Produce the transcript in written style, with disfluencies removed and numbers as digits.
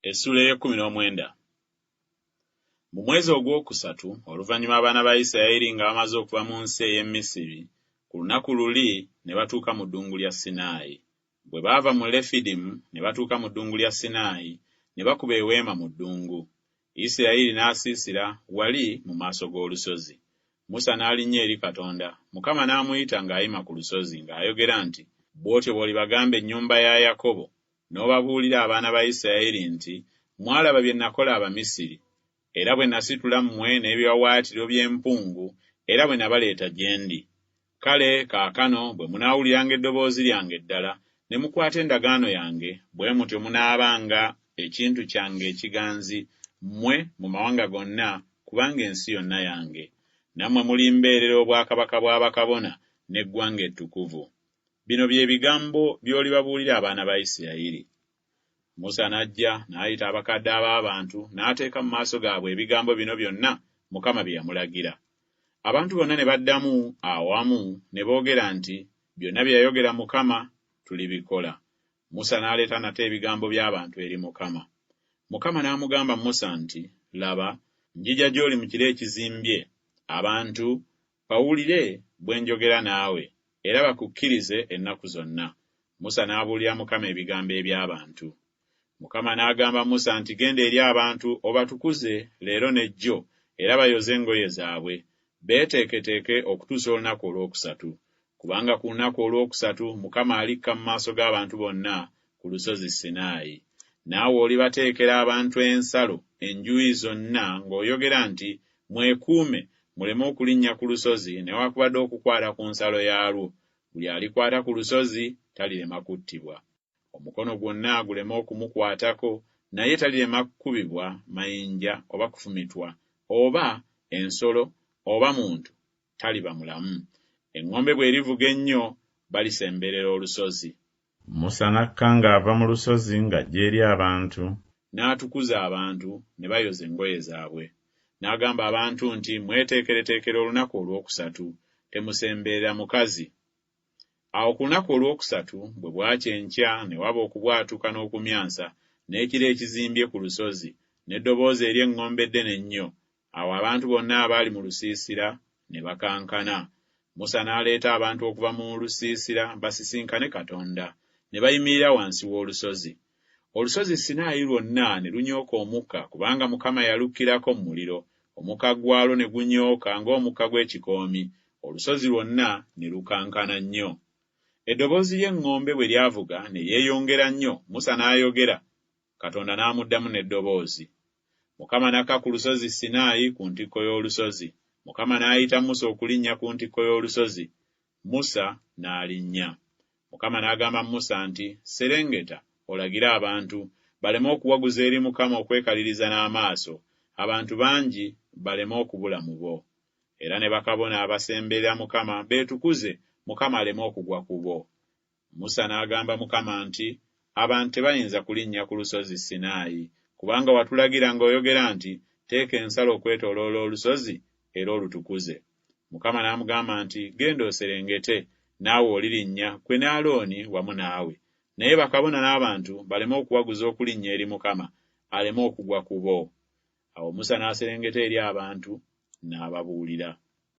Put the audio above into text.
Essuula ey'ekkumi n'omwenda. Mu mwezi ogwokusatu, oluvannyuma abaana ba Isirayiri nga bamaze okuva mu nsi ey'e Misiri, ku lunaku luli ne batuuka mu ddungu lya Sinaayi. Bwe baava mu Lefidimu ne batuuka mu ddungu lya Sinaayi, ne bakuba eweema mu ddungu. Isirayiri n'asiisira wali mu maaso g'olusozi. Musa n'alinnya eri Katonda, Mukama n'amuyita ng'ayima ku lusozi, ng'ayogera nti, Bw'otyo bw'olibagamba ennyumba ya Yakobo, n'obabuulira abaana ba Isirayiri nti, Mwalaba bye nakola Abamisiri, era bwe nasitula mmwe n'ebiwaawaatiro by'empungu, era bwe nabaleeta gye ndi. Kale kaakano bwe munaawuliranga eddoboozi lyange ddala, ne mukwata endagaano yange, bwe mutyo munaabanga ekintu kyange ekiganzi mmwe mu mawanga gonna, kubanga ensi yonna yange. Nammwe mulimbeerera obwakabaka bwa bakabona n'eggwanga ettukuvu. Bino bye bigambo by'olibabuulira abaana ba Isirayiri. Musa n'ajja n'ayita abakadde ab'abantu n'ateeka mu maaso gaabwe ebigambo bino byonna Mukama bye yamulagira. Abantu bonna ne baddamu awamu ne boogera nti, Byonna bye yayogera Mukama tulibikola. Musa n'aleeta nate ebigambo by'abantu eri Mukama. Mukama n'amugamba Musa nti, Laba, njija gy'oli mu kire ekizimbye, abantu bawulire bwe njogera naawe, era bakukkirize ennaku zonna. Musa n'abuulira Mukama ebigambo eby'abantu. Mukama n'agamba Musa nti, Genda eri abantu obatukuze leero ne jjo, era bayoze engoye zaabwe, beeteeketeeke okutuusa olunaku olwokusatu. Kubanga ku lunaku olwokusatu Mukama alikka mu maaso g'abantu bonna ku lusozi Sinaayi. Naawe olibateekera abantu ensalo enjuyi zonna ng'oyogera nti, Mwekuume, muleme okulinnya ku lusozi newakubadde okukwata ku nsalo yaalwo. Buli alikwata ku lusozi talirema kuttibwa. Omukono gwonna guleme okumukwatako, naye talirema kukubibwa mayinja oba kufumitwa, oba ensolo oba muntu taliba mulamu. Eŋŋombe bw'erivuga ennyo, balisemberera olusozi. Musa n'akka ng'ava mu lusozi ng'ajja eri abantu. N'atukuza abantu, ne bayoza engoye zaabwe. N'agamba abantu nti, Mweteekereteekere olunaku olwokusatu, temusemberera mukazi. Awo ku lunaku olwokusatu bwe bwakya enkya ne waba okubwatuka n'okumyansa, n'ekire ekizimbye ku lusozi, n'eddoboozi ery'eŋŋombe eddene ennyo. Awo abantu bonna abaali mu lusiisira ne bakankana. Musa n'aleeta abantu okuva mu lusiisira basisinkane Katonda, ne bayimirira wansi w'olusozi. Olusozi Sinaayi lwonna ne lunyooka omukka, kubanga Mukama yalukkirako mu muliro, omukka gwalwo ne gunyooka ng'omukka gw'ekikoomi, olusozi lwonna ne lukankana nnyo. Eddoboozi ly'eŋŋombe bwe lyavuga ne lyeyongera nnyo, Musa n'ayogera, Katonda n'amuddamu n'eddoboozi. Mukama n'akka ku lusozi Sinaayi ku ntikko y'olusozi. Mukama n'ayita Musa okulinnya ku ntikko y'olusozi, Musa n'alinnya. Mukama n'agamba Musa nti, Serengeta, olagire abantu, baleme okuwaguza eri Mukama okwekaliriza n'amaaso, abantu bangi baleme okubula mu bo. Era ne bakabona abasemberera Mukama beetukuze, Mukama aleme okugwa ku bo. Musa n'agamba Mukama nti, Abantu tebayinza kulinnya ku lusozi Sinaayi, kubanga watulagira ng'oyogera nti, Teeka ensalo okwetooloola olusozi era olutukuze. Mukama n'amugamba nti, Genda oserengete, naawe olirinnya, ggwe ne Alooni wamu naawe. Naye bakabona n'abantu baleme okuwaguza okulinnya eri Mukama, aleme okugwa ku bo. Awo Musa n'aserengeta eri abantu, n'ababuulira.